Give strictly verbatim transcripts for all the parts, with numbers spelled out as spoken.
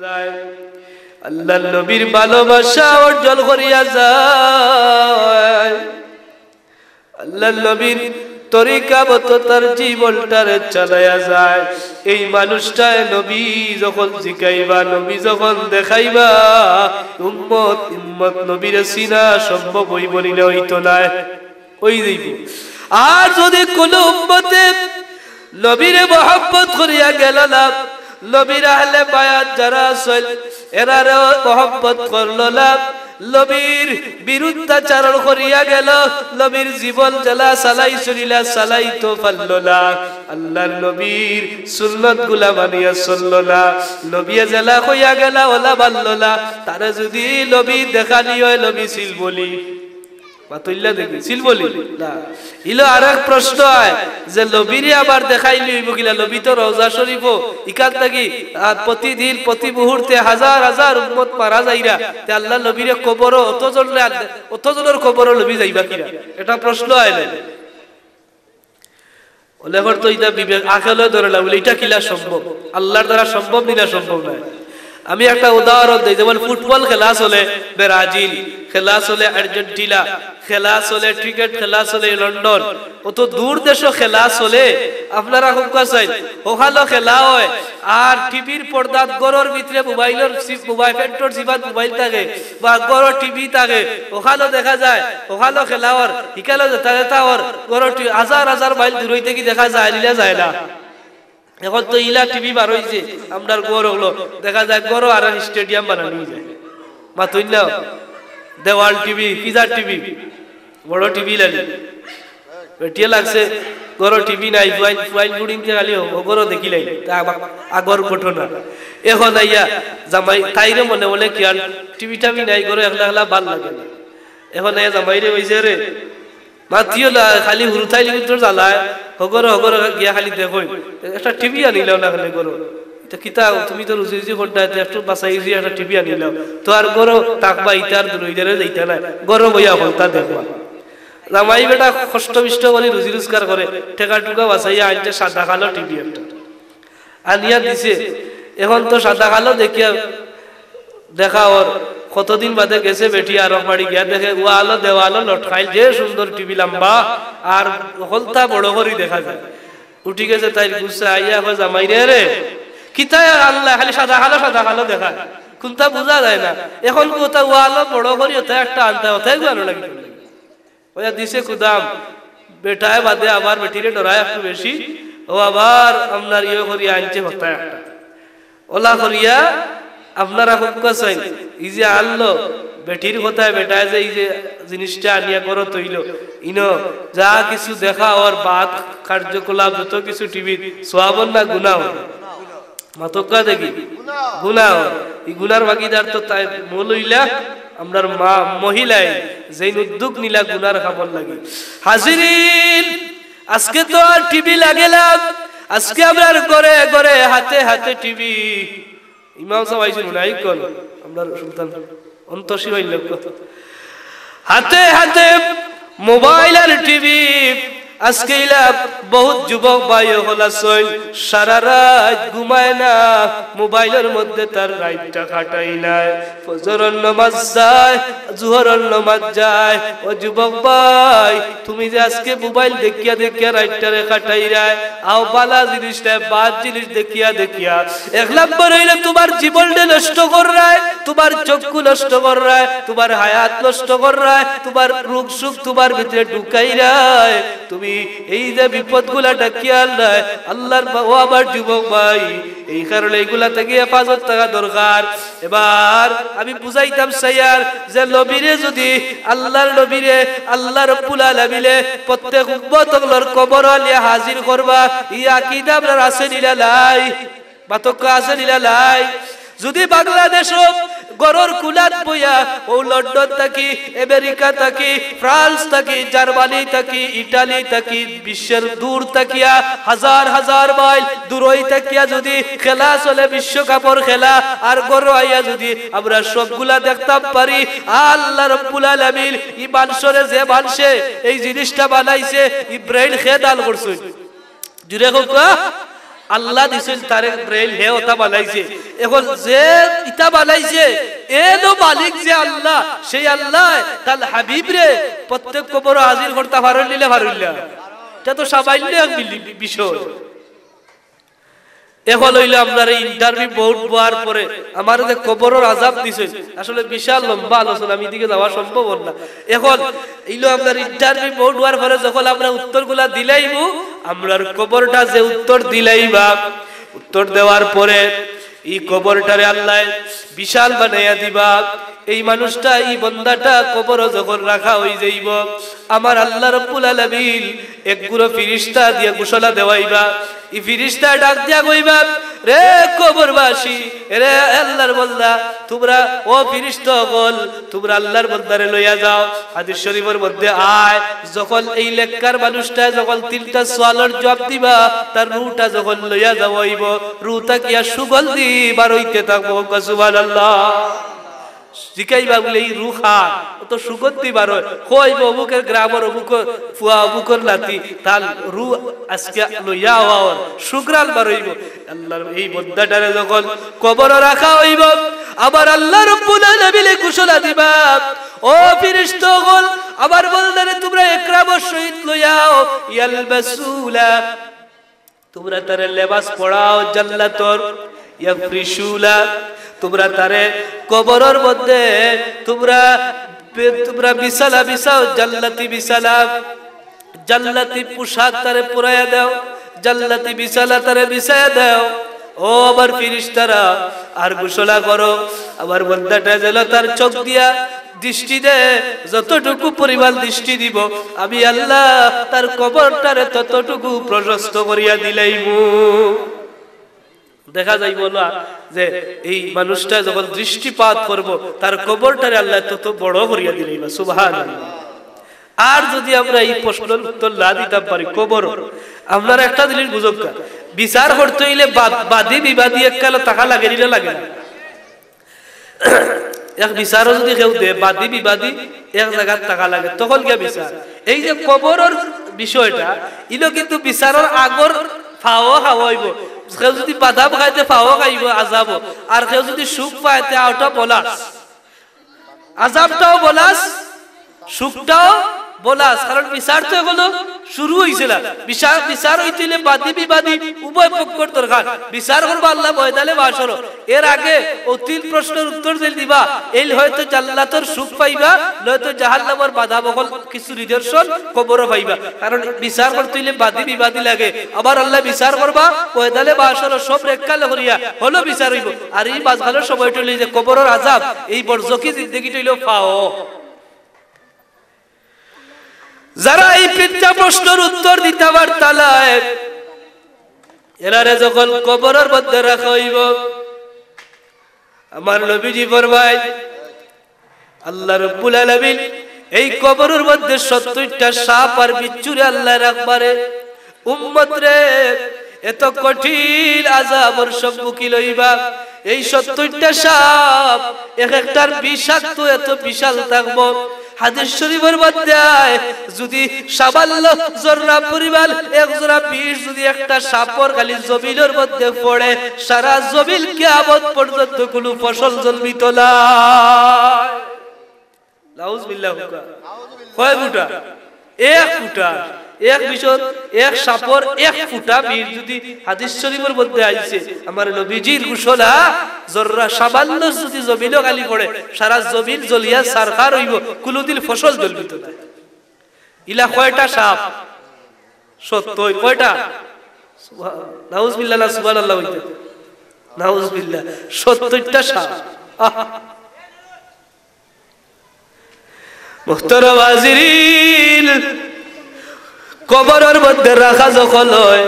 যায়, আল্লাহর নবীর ভালোবাসা অর্জন করিয়া যায়, আল্লাহর নবীর তরিকা মতো তার জীবনটারে চালাইয়া যায়। এই মানুষটায় নবী যখন জিকাইবা, নবী যখন দেখাইবা, উম্মত উম্মত নবীরে চিনা সম্ভব অইবো নি না? অইতো নায়, অই যাইবো। আর যদি কোনো উম্মতে নবীরে মহব্বত করিয়া গেল না, নবীর আহলে বায়াত যারা আছইন, এরারেও মহব্বত করল না, নবীর বিরুদ্ধাচারণ করিয়া গেল, নবীর জীবন যেলা চালাইছইন ইলা চালাইতো পারল না, আল্লাহর নবীর সুন্নতগুলা মানিয়া চলল না, নবীয়ে যেলা কইয়া গেলা ওলা মানল না, তারে যদি নবী দেখানি অয়, নবী চিনবো নি? মাতইল্লা দেখি, চিনবো নি? না। ইলো আরেক প্রশ্ন অয় যে নবীরে আবার দেখাইলে অইবো কিলা? নবী তো রওজা শরীফো, ইখান থাকি, আহ, প্রতিদিন, প্রতি মুহূর্তে হাজার হাজার উম্মত মারা যাইরা, তে আল্লাহর নবীরে কবরো অত জনরে আন-, অত জনর কবরো নবী যাইবা কিলা? এটা প্রশ্ন অয় না? অনেকর তো ইটা বিবেক আকেলে ধরে না, বলে, "ইটা কিলা সম্ভব? আল্লাহর দ্বারা সম্ভব নি না সম্ভব নায়?" আমি একটা উদাহরণ দেই, যেমন ফুটবল খেলা চলে ব্রাজিল, খেলা চলে আর্জেন্টিনা, খেলা চলে, ক্রিকেট খেলা চলে লন্ডন, অত দূর দেশো খেলা চলে। আপনারা কউক্কা চাইন, ওখানো খেলা অয়, আর টিভির পর্দাত ঘরর ভিতরে মোবাইলর সি-, মোবাইল, পেন্টর জিবাত মোবাইল থাকে বা ঘরো টিভি থাকে, ওখানো দেখা যায়, ওখানো খেলা অর, ইখানো যেতা যেতা অর, ঘরো টি-, হাজার হাজার মাইল দূর অইতে কি দেখা যায় নি না যায় না? এখন তো ইলা টিভি বার অইছে, আমরার ঘর অকলো দেখা যায়, ঘরো আর স্টেডিয়াম বানানি যায়। মাতইন না, দেওয়াল টিভি, কিজার টিভি, বড় টিভি লাগে। বেটিয়ে লাগছে, ঘরো টিভি নাই, ফুয়াইন, ফুয়াইন বুড়িনতে খালি হ-, হগরো দেখিলাই, তা আবার আগর ঘটনা। এখন আইয়া জামাই, তাইরে মনে মনে কিয়ান, টিভি টাভি নাই, ঘরো একলা একলা ভালা লাগে না। এখন আইয়া জামাইরে কইছে, "রে, মাতিও না, খালি হুরুতাইন কিন্তু জ্বালায়, হগরো হগরো গিয়া খালি দেখইন, একটা টিভি আনিলাও না খালি ঘরো।" তো কিতা, তুমি তো রুজি রুজি করতায়, তো একটু বাঁচাই রুজি একটা টিভি আনিলাও। তো আর ঘরো থাকবা, ইতার দূর অইতারে যাইতা নায়, ঘরো বইয়া হকলতা দেখবা। জামাই বেটা কষ্ট মিষ্ট করি রুজি রোজগার করে, টেকা টুকা বাঁচাইয়া আনছে সাদা কালো টিভি একটা। আনিয়া দিছে। এখন তো সাদা কালো দেখিয়া দেখা অর, কতদিন বাদে গেছে বেটি আরক বাড়ি, গিয়া দেখে ওয়ালো দেওয়ালো লটকাইল যে সুন্দর টিভি লাম্বা, আর হকলতা বড় করি দেখা যায়। উঠি গেছে তাইর গুসা, আইয়া কয়, "জামাইরে রে, কিতা আনলায়, খালি সাদা কালো সাদা কালো দেখায়, কুনতা বুঝা যায় না। এখন কুনতা ওয়ালো বড় করি ওটা একটা আনতায়, ওটাই ভালা লাগে।" কইয়া দিছে কুদাম, বেটায় বাদে আবার বেটিরে ডরায় একটু বেশি, ও আবার আপনার ইয়ে করিয়া আনছে হতা একটা। ওলা করিয়া আপনারা কউক্কা চাইন, ই যে আনলো, বেটির কথায় বেটায় যে ই যে জিনিসটা আনিয়া ঘরো থইলো, ইনো যা কিছু দেখা অর বাদ কার্যকলাপ যত কিছু টিভিত, সওয়াব অর না গুনা অর? মাতউক্কা দেখি, গুনা অর। ই গুনার ভাগিদার তো তাই মূল অইলা আমরার মা, মহিলায়, যেইন উদ্যোগ নিলা গুনার কামর লাগি। হাজিরিন, আজকে তো আর টিভি লাগে না, আজকে আমরার ঘরে ঘরে হাতে হাতে টিভি। ইমাম সাব আইছইন, উনাই কন, আমরার সুলতান অন্তশী ভাইর লোক। হাতে হাতে মোবাইল আর টিভি। আজকে ইলা বহুত যুবক ভাই অকল আছইন, সারা রাইত ঘুমায় না, মোবাইলর মধ্যে তার রাইতটা কাটাইলায়। ফজরর নমাজ যায়, জুহরর নমাজ যায়। ও যুবক ভাই, তুমি যে আজকে মোবাইল দেখিয়া দেখিয়া রাইতটারে কাটাইরায়, আও ভালা জিনিস নায়, বাদ জিনিস দেখিয়া দেখিয়া। এক নম্বর অইলো তুমার জীবনটা নষ্ট কররায়, তুমার চক্ষু নষ্ট কররায়, তুমার হায়াত নষ্ট কররায়, তুমার রোগ সুখ তুমার ভিতরে ঢুকাইরায়। তুমি এই যে বিপদগুলা ডাকিয়া আনরায়, আল্লাহর বা-, ও আমার যুবক ভাই, এই কারণে এইগুলা থাকি হেফাজত থাকা দরকার। এবার আমি বুঝাইতাম চাইয়ার যে নবীরে যদি, আল্লাহর নবীরে আল্লাহ রব্বুল আলামিনে প্রত্যেক উম্মত অকলর কবর আলিয়া হাজির করবা, ই আকিদা আমরার আছে নি না নাই? মাতউক্কা আছে নি না নাই? যদি বাংলাদেশো ঘরর কুনাত বইয়া, অউ লন্ডন থাকি, আমেরিকা থাকি, ফ্রান্স থাকি, জার্মানি থাকি, ইটালি থাকি, বিশ্বের দূর থাকিয়া, হাজার হাজার মাইল দূরই থাকিয়া যদি খেলা চলে, বিশ্বকাপর খেলা, আর ঘরো আইয়া যদি আমরা সবগুলা দেখতাম পারি, আল্লাহ রব্বুল আলামিন ই মানষরে, যে মানষে এই জিনিসটা বানাইছে, ই ব্রেইন কে দান করছইন। জুরে কউক্কা, আল্লাহ দিছইন তারে ব্রেইন, হে ওটা বানাইছে। এখন যে ইটা বানাইছে, এ তো মালিক যে আল্লাহ, সেই আল্লাহ তার হাবিবরে প্রত্যেক কবরো হাজির করতা পারইন নি না পারইন না? ইটা তো সামান্য এক বিলি-, বিষয়। এখন অইলো আপনার এই ইন্টারভিউ বোর্ড বওয়ার পরে আমার যে কবরর আযাব দিছইন, আসলে বিশাল লম্বা আলোচনা, আমি এদিকে যাওয়া সম্ভব অর না। এখন অইলো আপনার ইন্টারভিউ বোর্ড হওয়ার পরে যখন আমরা উত্তরগুলা দিলাইমু, আমরার কবরটা যে উত্তর দিলাইবা, উত্তর দেওয়ার পরে ই কবরটারে আল্লায় বিশাল বানাইয়া দিবা। এই মানুষটা, ই বন্দাটা কবরো যখন রাখা অই যাইবো, আমার আল্লাহ রব্বুল আলামিন এক গুরু ফিরিস্তা দিয়া ঘোষণা দেওয়াইবা। ই ফিরিস্তা ডাক দিয়া কইবা, "রে কবরবাসী, রে আল্লাহর বন্দা, তুমরা, ও ফিরিস্তা অকল, তুমরা আল্লাহর বন্দারে লইয়া যাও।" হাদিস শরীফর মধ্যে আয়, যখন এই লেক্কার মানুষটা যখন তিনটা সওয়ালর জবাব দিবা, তার রুহটা যখন লইয়া যাওয়া অইবো, রুহ থাকিয়া সুগন্ধি বারইতে থাকবো। সুবহানাল্লাহ। জিকাইবা বুলে, "ই রুহ কার? অত সুগন্ধি বারয়।" কইবো, "অমুকের গ্রামর অমুকর ফুয়া, অমুকর নাতি, তার রুহ আজকে লইয়া আওয়া অর, সুঘ্রাণ বারইবো।" আল্লাহর এই বন্দাটারে যখন কবরো রাখা অইবো, আবার আল্লাহ রব্বুল আলামিনে ঘোষণা দিবা, "ও ফিরিস্তা অকল, আমার বন্দারে তুমরা ইকরামর সহিত লইয়াও, ইয়ালবাসুলা, তুমরা তারে লেবাস পরাও জান্নাতর, ইয়াফরিসুলা, তুমরা তারে কবরর মধ্যে তুমরা, তুমরা বিছানা বিছাও, জান্নাতি বিছানা, জান্নাতি পোশাক তারে পরাইয়া দাও, জান্নাতি বিছানা তারে বিছাইয়া দাও।" ও আমার ফিরিস্তারা, আর ঘোষণা করো, আমার বন্দাটা যেন তার চোখ দিয়া দৃষ্টি দে, যতটুকু পরিমাণ দৃষ্টি দিবো, আমি আল্লাহ তার কবরটারে ততটুকু প্রশস্ত করিয়া দিলাইমু। দেখা যাইবো না যে এই মানুষটা যখন দৃষ্টিপাত করবো, তার কবরটারে আল্লাহ তত বড় করিয়া দিলাইবা। সুবহানাল্লাহ। আর যদি আমরা এই প্রশ্নর উত্তর না দিতাম পারি কবরো, আপনারা একটা জিনিস বুঝউক্কা, বিচার করতে অইলে বাদ-, বাদী বিবাদী এককালো থাকা লাগে নি না লাগে না? এক বিচারো যদি কেউ দে, বাদী বিবাদী এক জাগাত থাকা লাগে, তখন গিয়া বিচার। এই যে কবরর বিষয়টা, ইনো কিন্তু বিচারর আগর ফাও খাওয়া অইবো। কেউ যদি বাদাম খায় তে ফাও খাইবো, আযাবো। আর কেউ যদি সুখ পায় তে অউটা বোনাস। আযাবটাও বোনাস, সুখটাও বোনাস, কারণ বিচার তো এখনো শুরু অইছে না। বিচার, বিচার অইতে অইলে বাদী বিবাদী উভয় পক্ষর দরকার। বিচার করবা আল্লাহ ময়দানে মাশরো। এর আগে অউ তিন প্রশ্নর উত্তর যে দিবা, এইল হয়তো জান্নাতর সুখ পাইবা, নয়তো জাহান্নামর বাধা বকল কিছু নিদর্শন কবরো পাইবা। কারণ বিচার করতে অইলে বাদী বিবাদী লাগে। আবার আল্লাহ বিচার করবা, ময়দানে মাশরো সব এককালো করিয়া হলো বিচার অইবো। আর ই মাঝখানর সময়টা অইলো যে কবরর আযাব, এই বরজখি জিন্দেগিটা অইলো ফাও। যারা এই তিনটা প্রশ্নর উত্তর দিতা পারতা নায়, এরারে যখন কবরর মধ্যে রাখা অইবো, আমার নবীজি ফরমাইন, আল্লাহ রব্বুল আলামিন এই কবরর মধ্যে সত্তইরটা সাপ আর বিচ্ছুরে আল্লায় রাখবারে। উম্মতরে, এত কঠিন আযাবর সম্মুখীন অইবা। এই সত্তইরটা সাপ এক একটার বিষাক্ত এত বিশাল থাকবো। হাদিস শরীফর মধ্যে আয়, যদি সামান্য জর্রা পরিমাণ এক জর্রা বিষ যদি একটা সাপর খালি জমিনর মধ্যে পড়ে, সারা জমিন কিয়ামত পর্যন্ত কুনু ফসল জন্মিত নায়। নাউজুবিল্লাহ কউক্কা। কয় ফুটা? এক ফুটা। এক বিষর, এক সাপর এক ফুটা বিষ যদি হাদিস শরীফর মধ্যে আইছে, আমার নবীজির ঘোষণা, জর্রা সামান্য যদি জমিনো খালি পড়ে, সারা জমিন জ্বলিয়া ছারখার অইবো, কুনুদিন ফসল জন্মিত নায়। ইলা কয়টা সাপ? সত্তইর। কয়টা? সুবহান-, নাউজুবিল্লাহ না সুবহানাল্লাহ অইতো? নাউজুবিল্লাহ। সত্তইরটা সাপ। আহ! মুহতারাম হাজিরিন, কবরর মধ্যে রাখা যখন অয়,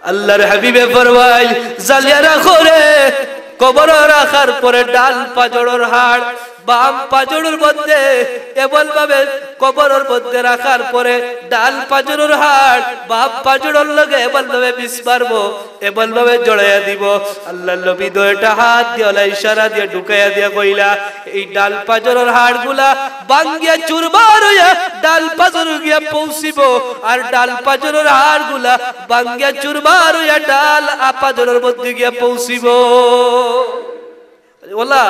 আল্লাহর হাবিবে ফরমাইন, "জ্বালিয়া রাখো রে।" কবরো রাখার পরে ডান পাজরর হাড়, বাম পাজরর মধ্যে এমন ভাবে কবরর মধ্যে রাখার পরে ডান পাজরর হাড় বাম পাজরর লগে এমন ভাবে মিস মারবো, এমন ভাবে জড়াইয়া দিব। আল্লাহর নবী দুইটা হাত দিয়া ওলা ইশারা দিয়া ঢুকাইয়া দিয়া কইলা, এই ডান পাজরর হাড়গুলা ভাঙ্গিয়া চুরমার হইয়া ডান পাজর গিয়া পৌঁছিব, আর ডান পাজরর হাড়গুলা ভাঙ্গিয়া চুরমার হইয়া ডান পাজরর মধ্যে গিয়া পৌঁছিব। ওলা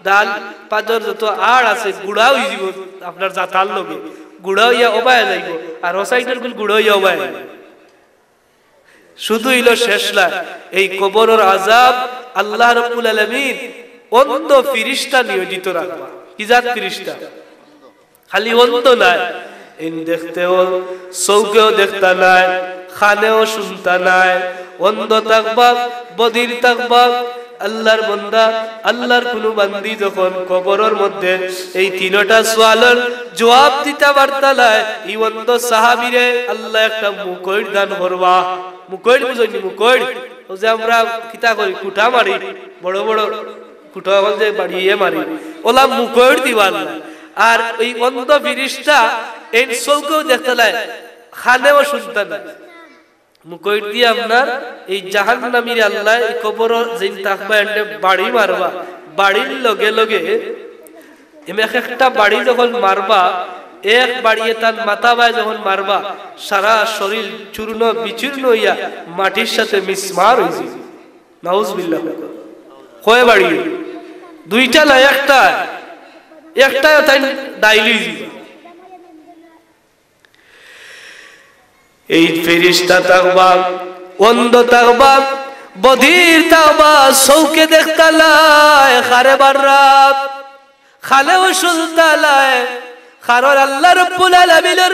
ডান পাজর যত হাড় আছে গুড়া হই যাব, আপনার জাতার লগে গুড়া হইয়া ওবায় যাইব, আর ও সাইডর গুল গুড়া হইয়া ওবায় যাইব। শুধু ইলো শেষ না, এই কবরর আযাব আল্লাহ রাব্বুল আলামিন অন্ধ ফিরিস্তা নিয়োজিত রাখবা। কি জাত ফিরিস্তা? খালি অন্ধ নায়, ইন দেখতেও, চউখেও দেখতা নায়, কানেও শুনতা নায়, অন্ধ থাকবা, বধির থাকবা। আল্লাহর বন্দা, আল্লাহর কুনু বান্দি যখন কবরর মধ্যে এই তিনটা সওয়ালর জবাব দিতা পারতা নায়, ই অন্ধ সাহাবীরে আল্লাহ একটা মুকইর দান করবা। মুকইর বুঝইন নি? মুকইর, ও যে আমরা কিতা করি, কুটা মারি, বড় বড় কুটা অকল যে বাড়িয়ে মারি, ওলা মুকইর দিবা আল্লাহ। আর ওই অন্ধ ফিরিস্তা এইন চউখেও দেখতা নায়, কানেও শুনতা নায়, মুকইর দিয়া আপনার এই জাহান্নামীরে আল্লাহ এই কবরো যেইন থাকবা এনরে বাড়ি মারবা। বাড়ির লগে লগে এম এক একটা বাড়ি যখন মারবা, এক বাড়িয়ে তান মাথা বায় যখন মারবা, সারা শরীর চূর্ণ বিচূর্ণ হইয়া মাটির সাথে মিসমার হইছে। নাউজুবিল্লাহ। কয় বাড়ি? দুইটা না, একটা। একটা তাই ডাইল হইছে। এই ফিরিস্তা থাকবা, অন্ধ থাকবা, বধির থাকবা, চউখে দেখতা নায়, কারে মাররা, কানেও শুনতা নায়। কারণ আল্লাহ রাব্বুল আলামিনর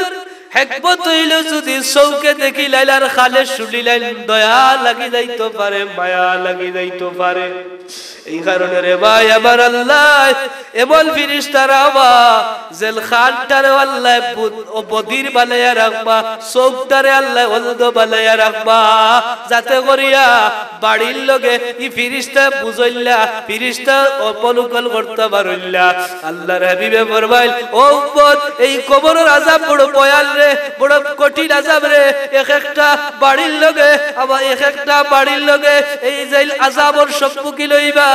হিকমত অইলো, যদি চউখে দেখিলাইন আর কানে শুনিলাইন, দয়া লাগি যাইতো পারে, মায়া লাগি যাইতো পারে। এই কারণে রে ভাই আমার, আল্লাহ এমন ফিরিস্তা রাখবা, যেন কানটারে আল্লাহ বুদ-, ও বধির বানাইয়া রাখবা, চউখটারে আল্লাহ অন্ধ বানাইয়া রাখবা, যাতে করিয়া বাড়ির লগে ই ফিরিস্তা বুঝইল্লা, ফিরিস্তা অবলোকন করতা পারইল্লা। আল্লাহর হাবিবে ফরমাইল, "ও উম্মত, এই কবরর আযাব বড় ভয়াল রে, বড় কঠিন আযাব রে। এক একটা বাড়ির লগে, আবার এক একটা বাড়ির লগে এই যেইন আযাবর সম্মুখীন অইবা,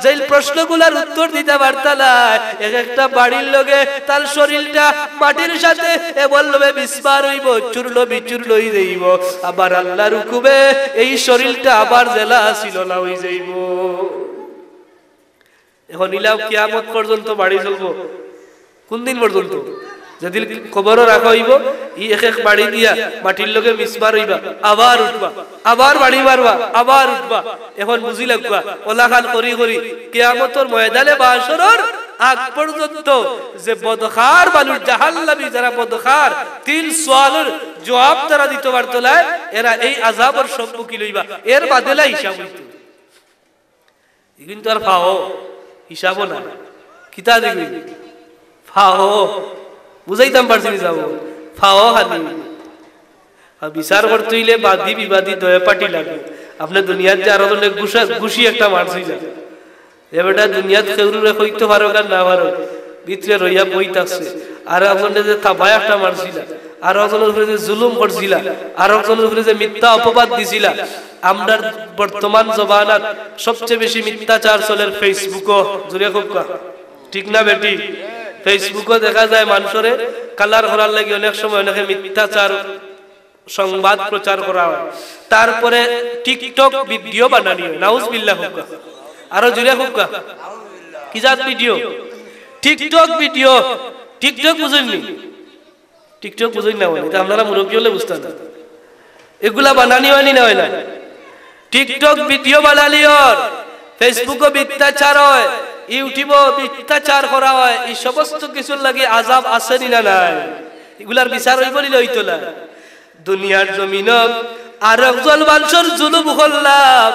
যেইন প্রশ্নগুলার উত্তর দিতা পারতা নায়, এক একটা বাড়ির লগে তার শরীরটা মাটির সাথে এমন ভাবে মিসমার অইবো, চূর্ণ বিচূর্ণ অই যাইবো। আবার আল্লাহর হুকুমে এই শরীরটা আবার যেলা আছিল অলা অই যাইবো।" এখন ইলা কিয়ামত পর্যন্ত বাড়ি চলবো। কুন দিন পর্যন্ত? যেদিন কবরো রাখা অইবো, ই এক এক বাড়ি দিয়া মাটির লগে মিসমার অইবা, আবার উঠবা, আবার বাড়ি মারবা, আবার উঠবা। এখন বুঝি লাগবা, অলাখান করি করি কিয়ামতর ময়দানে মাহশরর আগ পর্যন্ত যে বদকার মানুষ, জাহান্নামী যারা বদকার, তিন সওয়ালর জবাব তারা দিতো পারতো নায়, এরা এই আযাবর সম্মুখীন অইবা, এর বাদেলা হিসাব অইতো। ই কিন্তু আর ফাও, হিসাবও না। কিতা দিবি? ফাও। বুঝাইতাম পারছি নি যাবো? ফাও খালি। আর বিচার করতে অইলে বাদী বিবাদী দয়ে পার্টি লাগে। আপনে দুনিয়াত যে আরো জনে গুষা-, গুষি একটা মারছিলা। যে বেটা দুনিয়াত কেউরুরে কইতো পারো আর না পারো, ভিতরে রইয়া বই থাকছে। আর একজনে যে থাবায় একটা মারছিলা, আর একজনর উপরে যে জুলুম করছিলা, আর একজনর উপরে যে মিথ্যা অপবাদ দিছিলা, আমরার বর্তমান জমানাত সবচেয়ে বেশি মিথ্যাচার চলের Facebook-ও, জুড়ে খুব কা-, ঠিক না বেটি? Facebook-ও দেখা যায় মানষরে কালার করার লাগি অনেক সময় অনেকে মিথ্যাচার সংবাদ প্রচার করা হয়। তারপরে TikTok ভিডিও বানানি হয়। নাউজুবিল্লাহ খুব কা। আরো জুড়ে খুব কা। কি জাত ভিডিও? TikTok video. TikTok বুঝইন নি? TikTok বুঝইন না মানে, ইটা আপনারা মুরব্বি অকলে বুঝতা না। এগুলা বানানি অয় নি না অয় না? TikTok ভিডিও বানানি অর, Facebook-ও মিথ্যাচার অয়, YouTube-ও মিথ্যাচার করা অয়, ই সমস্ত কিছুর লাগি আযাব আছে নি না নাই? ইগুলার বিচার অইবো নি না অইতো না? দুনিয়ার জমিনো আর একজন মানষর জুলুম করলাম,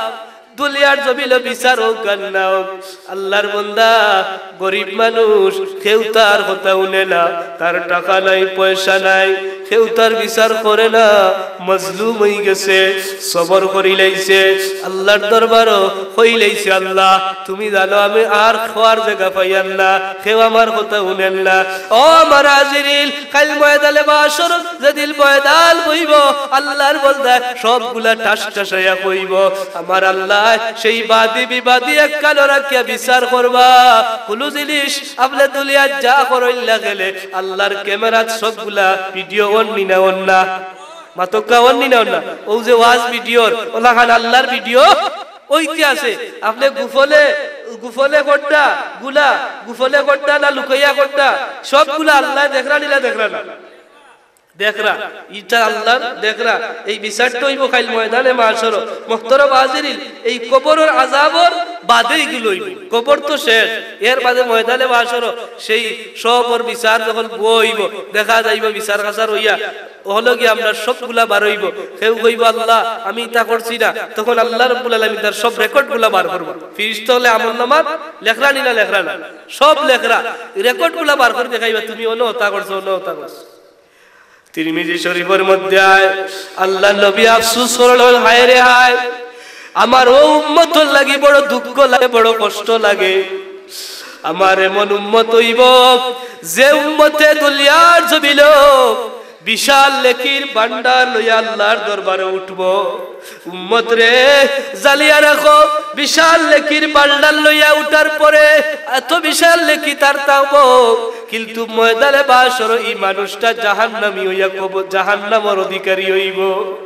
দুনিয়ার জমিনো বিচার অউক আর না অউক, আল্লার বন্দা গরিব মানুষ, কেউ তার কথা হুনে না, তার টেকা নাই, পয়সা নাই, কেউ তার বিচার করে না, মজলুম অইগেছে, সবর করিলাইছে, আল্লার দরবারো কইলাইছে, "আল্লা, তুমি জানো আমি আর খোয়ার জাগা পাইয়ার না, কেউ আমার কথা হুনের না।" ও আমার হাজিরিন, কাইল ময়দানে মাশর যেদিন ময়দান অইবো, আল্লার বন্দায় সবগুলা ঠাস ঠাসাইয়া কইবো, "আমার আল্লায় সেই বাদী বিবাদী একখানো রাখিয়া বিচার করবা।" কুনু জিনিস আপনে দুনিয়াত যা করইন না কেনে, আল্লার ক্যামেরাত সবগুলা ভিডিও অন নি না অন না? মাতউক্কা অন নি না অন না? অউ যে ওয়াজ ভিডিওর, অলাখান আল্লার ভিডিও অইতে আছে। আপনে গোপনে, গোপনে করতা গুলা, গোপনে করতা না লুকাইয়া করতা, সবগুলা আল্লায় দেখরা নি না দেখরা না? দেখরা, ইটা আল্লার দেখরা। এই বিচারটা অইবো কাইল ময়দানে মাশরো। মোহতরম হাজিরিন, এই কবরর আজাবর বাদে ইগুলো অইবো। কবর তো শেষ, এর বাদে ময়দানে মাশরো সেই সবর বিচার যখন বওয়া অইবো, দেখা যাইবো বিচার কাছার অইয়া, অহলগি আমরার সবগুলা বার অইবো। কেউ কইবো, "আল্লা, আমি ইতা করছি না।" তখন আল্লা রব্বুল আলামিন তার সব রেকর্ডগুলা বার করবা। ফিরিস্তা অকলে আমলনামাত লেখরা নি না লেখরা না? সব লেখরা। রেকর্ডগুলা বার করি দেখাইবা, "তুমি অনো অতা করছো, অনো অতা করছো।" তিরমিজি শরিফর মধ্যে আয়, আল্লার নবী আফসুস করইন, "হায় রে হায়, আমার অউ উম্মতর লাগি বড় দুঃখ লাগে, বড় কষ্ট লাগে। আমার এমন উম্মত অইবো, যে উম্মতে দুনিয়ার জমিনো বিশাল নেকির ভান্ডার লইয়া আল্লার দরবারো উঠবো।" উম্মতরে, জানিয়া রাখো, বিশাল নেকির ভান্ডার লইয়া উঠার পরে এত বিশাল নেকি তার থাকবো, কিন্তু ময়দানে মাশরো ই মানুষটা জাহান্নামী অইয়া কবর, জাহান্নামর অধিকারী অইবো।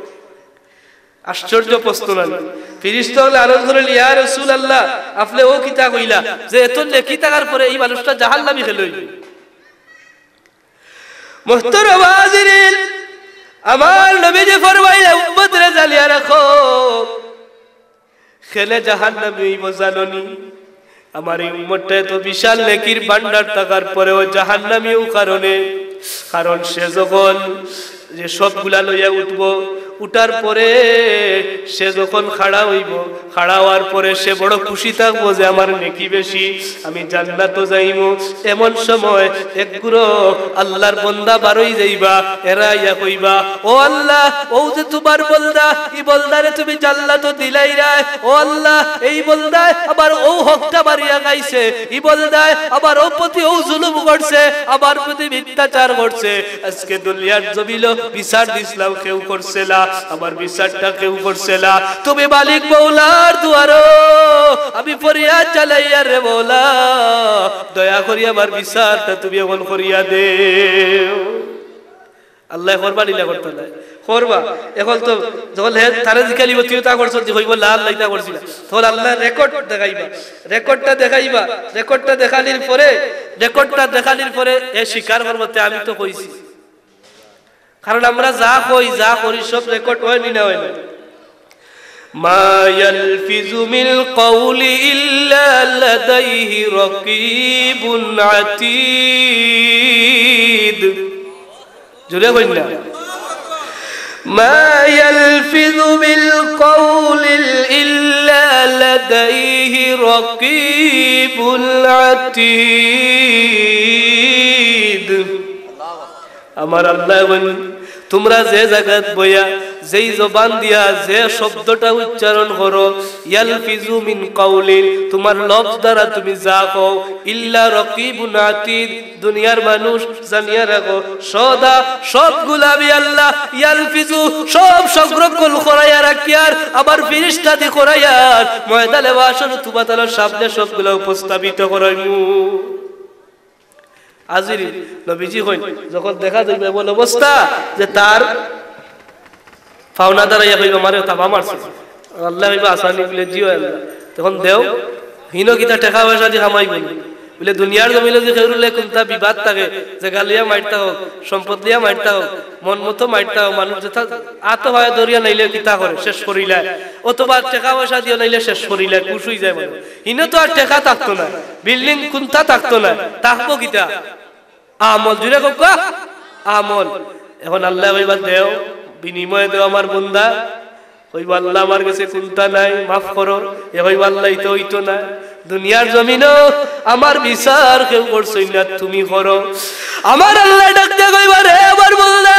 আশ্চর্য প্রশ্ন নানি? ফিরিস্তা অকলে আরজ করইন, "ইয়া রাসুলাল্লাহ, আপনে অউ কিতা কইলা যে এত নেকি থাকার পরে ই মানুষটা জাহান্নামী কেনে অইলো?" মোহতরম হাজিরিন, আমার নবীজি ফরমাইলা, "উম্মতরে জানিয়া রাখো, কেনে জাহান্নামী অইবো জানো নি? আমার ই উম্মতটা এত বিশাল নেকির ভান্ডার থাকার পরেও জাহান্নামী অউ কারণে, কারণ সে যখন যে সবগুলা লইয়া উঠবো, উঠার পরে সে যখন খাড়া অইবো, খাড়া অওয়ার পরে সে বড় খুশি থাকবো যে আমার নেকি বেশি, আমি জান্নাতো যাইমু।" এমন সময় এক গুরু আল্লার বন্দা বার অই যাইবা, এরা আইয়া কইবা, "ও আল্লা, অউ যে তুমার বন্দা, ই বন্দারে তুমি জান্নাতো দিলাইরায়, ও আল্লা, এই বন্দায় আবার অউ হকটা মারিয়া খাইছে, ই বন্দায় আবার অউ প্রতি অউ জুলুম করছে, আমার প্রতি মিথ্যাচার করছে, আজকে দুনিয়ার জমিনো বিচার দিছলাম, কেউ করছে না, আমার বিচারটা কেউ করছে না। তুমি মালিক মৌলার দুয়ারো আমি ফরিয়াদ জানাইয়ার রে মৌলা, দয়া করি আমার বিচারটা তুমি অখন করিয়া দেও।" আল্লায় করবা নি না করতা নায়? করবা। অখন তো যখন হে তারে জিকাইলিবো, "তুই অতা করছস নি?" কইবো, "না, আল্লা, ইতা করছি না।" তখন আল্লায় রেকর্ড দেখাইবা, রেকর্ডটা দেখাইবা, রেকর্ডটা দেখানির পরে, রেকর্ডটা দেখানির পরে হে স্বীকার করবো, "তে আমি তো কইছি।" কারণ আমরা যা কই, যা করি, সব রেকর্ড অয় নি না অয় না? ما يلفظ من قول إلا لديه رقيب عتيد। জোরে কইন না। ما يلفظ من قول إلا لديه رقيب عتيد। আমার আল্লায় কইন, তুমরা যে জাগাত বইয়া, যেই জবান দিয়া যে শব্দটা উচ্চারণ করো, يلفظ من قول, তুমার লফজ দ্বারা তুমি যা কও, إلا رقيب عتيد, দুনিয়ার মানুষ জানিয়া রাখো, সদা সবগুলা আমি আল্লাহ يلفظ, সব সংরক্ষণ করাইয়া রাখিয়ার, আমার ফিরিস্তাদি করাইয়ার, ময়দানে মাশর তুমাতানোর সামনে সবগুলা উপস্থাপিত করাইমু। হাজিরিন, নবীজি কইন, যখন দেখা যাইবো এমন অবস্থা যে তার পাওনা দাঁড়াইয়া কইবো, "আমারে থাবা মারছে।" আল্লায় কইবা, "আছানি?" বুলে, "জি অয় আল্লাহ।" তখন দেও, হিনো কিতা টেকা পয়সা দি কামাইবো নি? বুলে, দুনিয়ার জমিনো যে কেউর লগে কুন্তা বিবাদ থাকে, জাগা লইয়া মাইর থাকউক, সম্পদ লইয়া মাইর থাকউক, মন মতো মাইর থাকউক, মানুষ যেতা আতো পায়ে ধরিয়া নাইলে কিতা করে, শেষ করিলায়, অথবা টেকা পয়সা দিও নাইলে শেষ করিলায়, খুশ অইযায় মানুষ। হিনো তো আর টেকা থাকতো নায়, বিল্ডিং কুন্তা থাকতো নায়, থাকবো কিতা? আমল, জুরে কউক্কা, আমল। অখন আল্লায় কইবা, "দেও, বিনিময়ে দেও আমার বন্দা।" কইবো, "আল্লাহ, আমার গেছে কুন্তা নাই, মাফ করো।" এ কইবো, "আল্লাহ, ইতা অইতো না, দুনিয়ার জমিনো আমার বিচার কেউ করছইন না, তুমি করো।" আমার আল্লাহ ডাক দিয়া কইবা, "রে আমার বন্দা,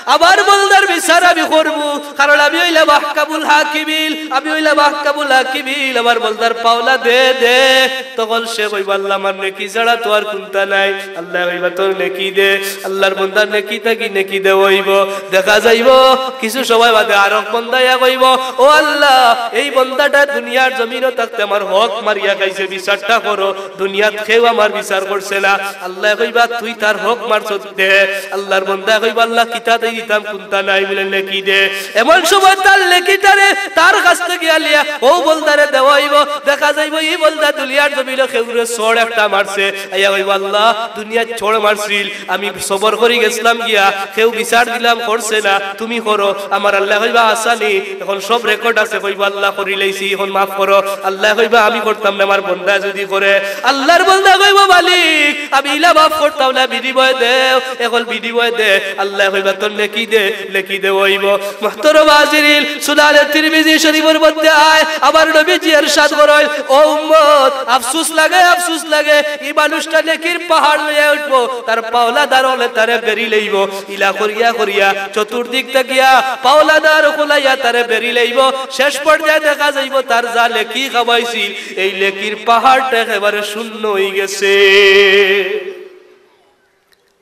আমার বন্দার বিচার আমি করমু, কারণ আমি অইলাম আহকামুল হাকিমিন, আমি অইলাম আহকামুল হাকিমিন।" আমার বন্দার পাওলা দে, দে। তখন সে কইবো, "আল্লাহ, আমার নেকি ছাড়া তো আর কুন্তা নাই।" আল্লায় কইবা, "তোর নেকি দে।" আল্লাহর বন্দার নেকি থাকি নেকি দেওয়া অইবো। দেখা যাইবো কিছু সময় বাদে আরক বন্দা আইয়া কইবো, "ও আল্লাহ, এই বন্দাটা দুনিয়ার জমিনো থাকতে আমার হক মারিয়া খাইছে, বিচারটা করো, দুনিয়াত কেউ আমার বিচার করছে না।" আল্লায় কইবা, "তুই তার হক মারছস, দে।" আল্লাহর বন্দায় কইবা, "আল্লাহ, কিতা তাই দিতাম, কুন্তা নাই, বুলে নেকি দে।" এমন সময় তার নেকিটারে তার কাছ থাকি আলিয়া অউ বন্দারে দেওয়া অইবো। দেখা যাইবো ই বন্দা দুনিয়ার জমিনো কেউরে চড় একটা মারছে, আইয়া কইবো, "আল্লাহ, দুনিয়াত চড় মারছিল, আমি সবর করি গেছলাম গিয়া, কেউ বিচার দিলাম করছে না, তুমি করো।" আমার আল্লায় কইবা, "আসানি, এখন সব রেকর্ড আছে।" কইবো, "আল্লাহ, করিলাইছি, এখন মাফ করো।" আল্লায় কইবা, "আমি করতাম না, আমার বন্দায় যুদি করে।" আল্লাহর বন্দায় কইবো, "মালিক, আমি ইলা মাফ করতাম না, বিনিময়ে দেও, এখন বিনিময়ে দে।" আল্লায় কইবা, "তোর নেকি দে, নেকি দেওয়া অইবো।" মুহতারাম হাজিরিন, সুনানে তিরমিজি শরীফর মধ্যে আয়, আমার নবীজি ইরশাদ করইন, "ও উম্মত, আফসোস লাগে, আফসোস লাগে, ই মানুষটা নেকির পাহাড় লইয়া উঠবো, তার পাওলাদার অকলে তারে বেড়ি লইবো।" ইলা করিয়া করিয়া চতুর্দিক থাকিয়া পাওলাদার অকল আইয়া তারে বেড়ি লইবো। শেষ পর্যায়ে দেখা যাইবো তার যা নেকি কামাইছিল, এই নেকির পাহাড়টা একেবারে শূন্য অইগেছে।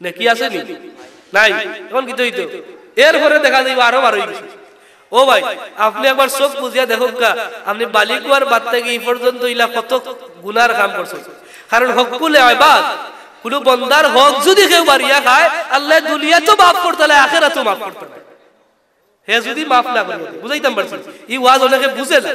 নেকি আছে নি? নাই। এখন কিতা অইতো? এরপরে দেখা যাইবো আরো বার অইগেছে। ও ভাই, আপনে একবার চউখ বুজিয়া দেখউক্কা, আপনে বালিকুয়ার বাদ থাকি ই পর্যন্ত ইলা কত গুনার কাম করছইন। কারণ হক্কুল ইবাদ, কুনু বন্দার হক যুদি কেউ মারিয়া খায়, আল্লায় দুনিয়াতও মাফ করতা নায়, আখেরাতও মাফ করতা নায়। হে যুদি মাফ না করে, বুঝাইতাম পারছি, ই ওয়াজ অনেকে বুঝে না।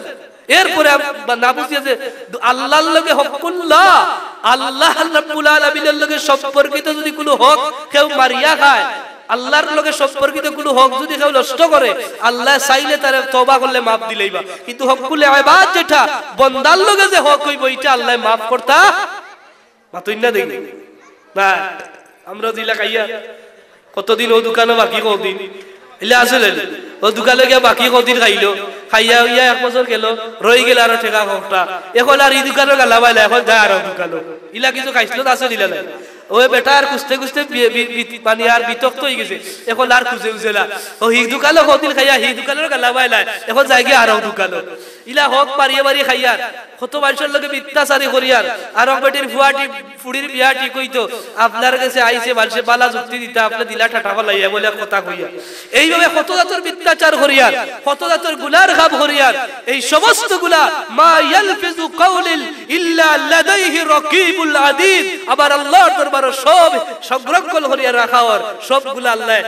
এরপরে আম-, বা না বুঝিয়া যে আল্লাহর লগে হক্কুল্লাহ, আল্লাহ রাব্বুল আলামিনের লগে সম্পর্কিত যুদি কুনু হক কেউ মারিয়া খায়, আল্লাহর লগে সম্পর্কিত কুনু হক যুদি কেউ নষ্ট করে, আল্লায় চাইলে তারে তওবা করলে মাফ দিলাইবা। কিন্তু হক্কুল ইবাদ যেটা, বন্দার লগে যে হক অইবো, ইটা আল্লায় মাফ করতা মাতইন না দেখি। না, আমরা দিলা খাইয়া, কতদিন অউ দোকানো বাকি কতদিন, ইলা আছে জানি। অউ দোকানো গিয়া বাকি কতদিন খাইলো, খাইয়া অইয়া এক বছর গেলো, রইগেলো আরো টেকা কতটা। এখন আর ই দোকানো গালা বাইলা, এখন যায় আরো দোকানো। ইলা কিছু খাইছলত আছে দিলা নাই। অউ বেটা আর খুজতে খুজতে বি-, বি-, বি-, মানে আর বিতক্ত অইগেছে। এখন আর খুজে উজে না। অউ হি দোকানো কতদিন খাইয়া, হি দোকানো গালা বাইলা, এখন যায়গি আরো দোকানো। ইলা হক মারিয়া মারি খাইয়ার, কত মানষর লগে মিথ্যাচারি করিয়ার, আরক বেটির ফুয়াটি, ফুড়ির বিয়া ঠিক অইতো, আপনার গেছে আইছে মানষে বালা যুক্তি দিতা, আপনে দিলা ঠাটা ফালাইয়া বলে কথা কইয়া। এইভাবে কত জাতর মিথ্যাচার করিয়ার, কত জাতর গুনার কাম করিয়ার, এই সমস্ত গুলা, মা ইয়ালফিজু কাউলিন ইল্লা লাদাইহি রাকিবুন আতিদ, আমার আল্লাহর দরবারো সব সংরক্ষণ করিয়া রাখা অর, সবগুলা আল্লায়,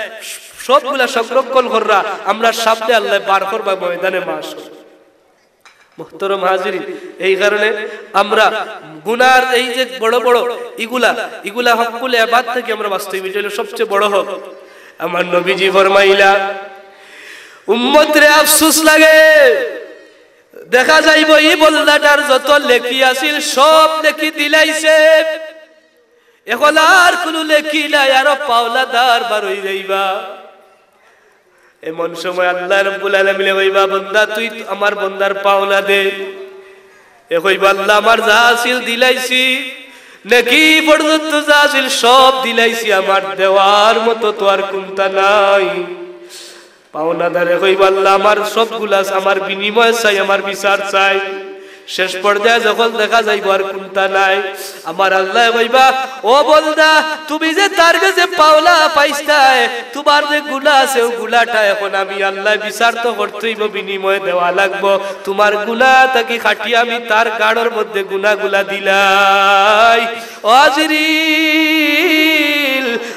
সবগুলা সংরক্ষণ কররা, আমরার সামনে আল্লায় বার করবা ময়দানে মাশর। মুহতারাম হাজিরিন, এই কারণে আমরা গুনার এই যে বড় বড় ইগুলা, ইগুলা হক্কুল ইবাদ থাকি আমরা বাঁচতে অইবো, ইটা অইলো সবচেয়ে বড় হক। আমার নবীজি ফরমাইলা, উম্মতরে আফসোস লাগে, দেখা যাইবো ই বন্দাটার যত নেকি আছিল সব নেকি দিলাইছে, এখন আর কুনু নেকি নাই, আরো পাওনাদার বার অই যাইবা। এমন সময় আল্লাহ রাব্বুল আলামিনে কইবা, "বন্দা, তুই আমার বন্দার পাওনা দে।" এ কইবা, "আল্লাহ, আমার যা আছিল দিলাইছি, নেকি পর্যন্ত যা আছিল সব দিলাইছি, আমার দেওয়ার মতো তো আর কুন্তা নাই।" পাওনাদারে কইবা, "আল্লাহ, আমার সবগুলা, আমার বিনিময় চাই, আমার বিচার চাই।" শেষ পর্যায়ে যখন দেখা যাইবো আর কুন্তা নাই, আমার আল্লায় কইবা, "ও বন্দা, তুমি যে তার গেছে পাওনা পাইছতায়, তুমার যে গুনা আছে, অউ গুনাটা এখন আমি আল্লায় বিচার তো করতে অইবো, বিনিময় দেওয়া লাগবো। তুমার গুনা থাকি কাটিয়া আমি তার গাড়র মধ্যে গুনাগুলা দিলাই।" ও হাজিরিন,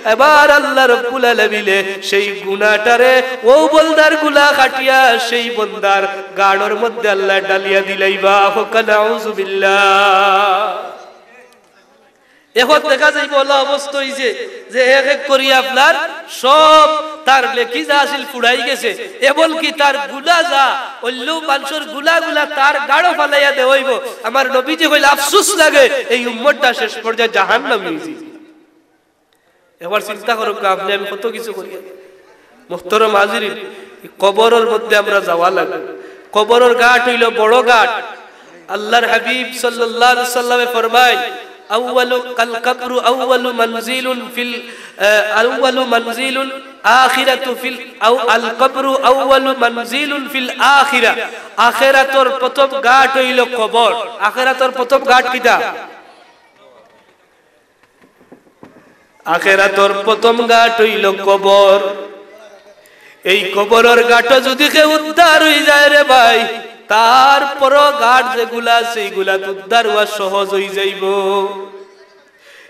এবার আল্লাহ রাব্বুল আলামিনে সেই গুনাটারে, অউ বন্দার গুনা কাটিয়া সেই বন্দার গাড়র মধ্যে আল্লায় ডালিয়া দিলাইবা। কউক্কা নাউজুবিল্লাহ। এখন দেখা যাইবো অলা অবস্থা অইছে যে এক এক করি আপনার সব তার নেকি যা আছিল ফুরাই গেছে, এমনকি তার গুনা যা, অইল্লাউ মানষর গুনাগুলা তার গাড়ো ফালাইয়া দেওয়া অইবো। আমার নবীজি কইলা, "আফসুস লাগে, এই উম্মতটা শেষ পর্যায়ে জাহান্নামী অইছে।" একবার চিন্তা করউক্কা, আপনে আমি কত কিছু করি। মুহতারাম হাজিরিন, কবরর মধ্যে আমরা যাওয়া লাগে। কবরর ঘাট অইলো বড় ঘাট। আল্লাহর হাবিব সাল্লাল্লাহু আলাইহি সাল্লামে ফরমায়, "আউয়ালু আল কবরু আউয়ালু মানজিলুন ফিল, আহ, আউয়ালু মানজিলুন আখিরাতু ফিল, আউ আল কবরু আউয়ালু মানজিলুন ফিল আখিরা।" আখেরাতর প্রথম ঘাট অইলো কবর। আখেরাতর প্রথম ঘাট কিতা? আখেরাতর প্রথম ঘাট অইলো কবর। এই কবরর ঘাটো যুদি কেউ উদ্ধার অইযায় রে ভাই, তার পরর ঘাট যেগুলা আছে, ইগুলাত উদ্ধার অওয়া সহজ অইযাইবো।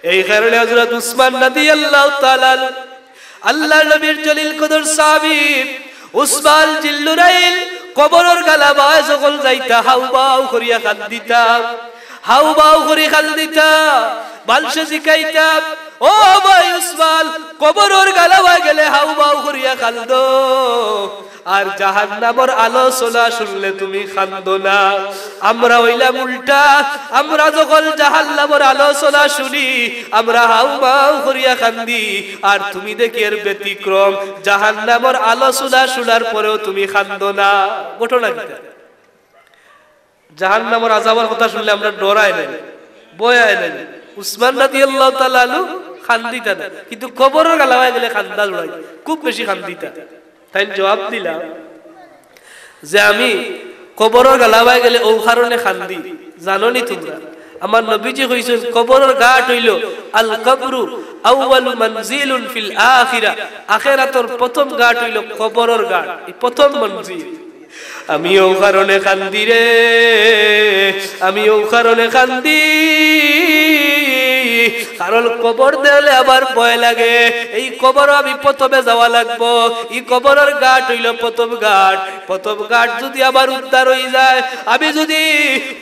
এই কারণে হযরত উসমান রাদিয়াল্লাহু তাআলা আনহু, আল্লাহর নবীর জলিল কদর সাহাবী উসমান জিল্লুরাইল কবরর গালাবায় যখন যাইতা, হাউমাউ করিয়া কান্দিতা, হাউমাউ করি কান্দিতা। মানষে জিকাইতা, "ও ভাই উসমান, কবরর গালাবায় গেলে হাউমাউ করিয়া কান্দো, আর জাহান্নামর আলোচনা শুনলে তুমি কান্দো না?" আমরা অইলাম উল্টা, আমরা যখন জাহান্নামর আলোচনা শুনি, আমরা হাউমাউ করিয়া কান্দি, আর তুমি দেখি এর ব্যতিক্রম, জাহান্নামর আলোচনা শুনার পরেও তুমি কান্দো না। ঘটনা কিতা? জাহান্নামর আযাবর কথা শুনলে আমরার ডর আয় না নি, ভয় আয় না নি? উসমান রাদিয়াল্লাহু তাআলা আনহু কান্দিতা না, কিন্তু কবরর গালাবায় গেলে কান্দা জুড়াই, খুব বেশি কান্দিতা। তাইন জবাব দিলা যে, "আমি কবরর গালাবায় গেলে অউ কারণে কান্দি।" জানো নি তুমরা, আমার নবীজি কইছইন, কবরর ঘাট অইলো, "আল কবরু আউয়ালু মানজিলুন ফিল আখিরা।" আখেরাতর প্রথম ঘাট অইলো কবরর ঘাট, ই প্রথম মঞ্জিল। আমি অউ কারণে কান্দি রে, আমি অউ কারণে কান্দি, কারণ কবর দেখলে আমার ভয় লাগে। এই কবরো আমি প্রথমে যাওয়া লাগবো। ই কবরর ঘাট অইলো প্রথম ঘাট। প্রথম ঘাট যুদি আমার উদ্ধার অইযায়, আমি যুদি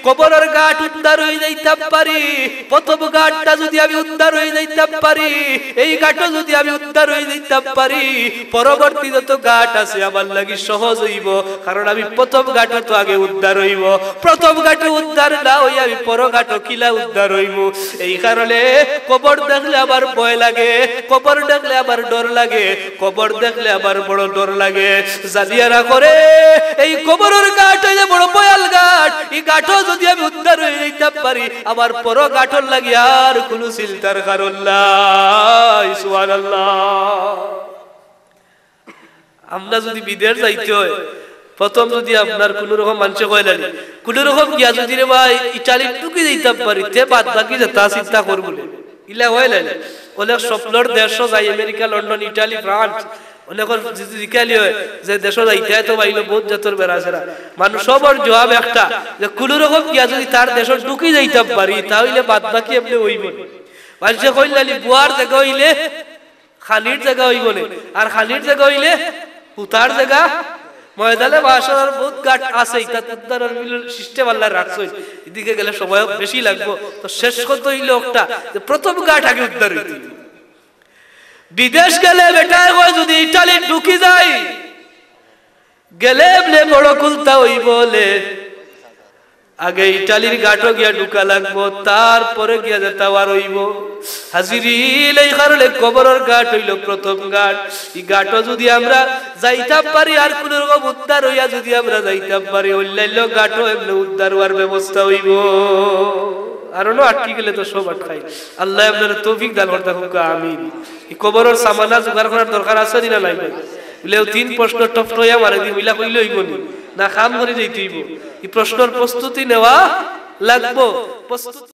কবরর ঘাট উদ্ধার অইযাইতাম পারি, প্রথম ঘাটটা যুদি আমি উদ্ধার অইযাইতাম পারি, এই ঘাটো যুদি আমি উদ্ধার অইযাইতাম পারি, পরবর্তী যত ঘাট আছে আমার লাগি সহজ অইবো, কারণ আমি প্রথম ঘাটো তো আগে উদ্ধার অইমু। প্রথম ঘাটো উদ্ধার না অইয়া আমি পরর ঘাটো কিলা উদ্ধার অইমু? এই কারণে কবর দেখলে আমার ভয় লাগে, কবর দেখলে আমার ডর লাগে, কবর দেখলে আমার বড় ডর লাগে। জানিয়া রাখো রে, এই কবরর ঘাট অইলে বড় ভয়াল ঘাট। ই ঘাটো যুদি আমি উদ্ধার অইযাইতাম পারি, আমার পরর ঘাটর লাগি আর কুনু চিন্তার কারণ নাই। সুবহানাল্লাহ। আমরা যুদি বিদেশ যাইতে অয়, প্রথম যুদি আপনার কুনু রকম মানষে কইলাইন, কুনু রকম গিয়া যুদি রে ভাই ইটালি ঢুকি যাইতাম পারি, তে বাদ বাকি যেতা চিন্তা করবো নে। ইলা কইলাইন, অনেক স্বপ্নর দেশো যাই, আমেরিকা, লন্ডন, ইটালি, ফ্রান্স, অনেকর যুদি জিকাইলে অয় যে দেশো যাইতে অয় তো ভাই অইলো বউত জাতর বেড়াছেড়া। মানুষ সবর জবাব একটা, যে কুনু রকম গিয়া যুদি তার দেশো ঢুকি যাইতাম পারি, তা অইলে বাদ বাকি এমনে অইবো নে। মানষে কইলাইন, বুয়ার জাগা অইলে খানির জাগা অইবো নে, আর খানির জাগা অইলে হুতার জাগা। ময়দানে মাশার বউত ঘাট আছে, ইতা উদ্ধারর মিলন system আল্লায় রাখছইন। ইদিকে গেলে সময় বেশি লাগবো। তো শেষ কথা অইলো একটা, যে প্রথম ঘাট আগে উদ্ধার অইতে অইবো। বিদেশ গেলে বেটায় কয় যুদি ইটালি ঢুকি যাই, গেলে এমনে বড় কুন্তা অইবো নে। আগে ইটালির ঘাটো গিয়া ঢুকা লাগবো, তারপরে গিয়া যেতা বার অইবো। হাজিরিন, এই কারণে কবরর ঘাট অইলো প্রথম ঘাট। ই ঘাটো যুদি আমরা যাইতাম পারি, আর কুনু রকম উদ্ধার অইয়া যুদি আমরা যাইতাম পারি, অইল্লাইল্লো ঘাটো এমনে উদ্ধার অওয়ার ব্যবস্থা অইবো। আর অনো আটকি গেলে তো সব আটকাই। আল্লায় আপনারে তৌফিক দান করতা কউক্কা, আমিন। ই কবরর সামানা জোগাড় করার দরকার আছে নি না নাই ভাই? বুলে, অউ তিন প্রশ্ন টপটইয়া মারি দিমু, ইলা কইলে অইবো নি? না, কাম করি যাইতে অইবো। ই প্রশ্নর প্রস্তুতি নেওয়া লাগবো। প্রস্তুতি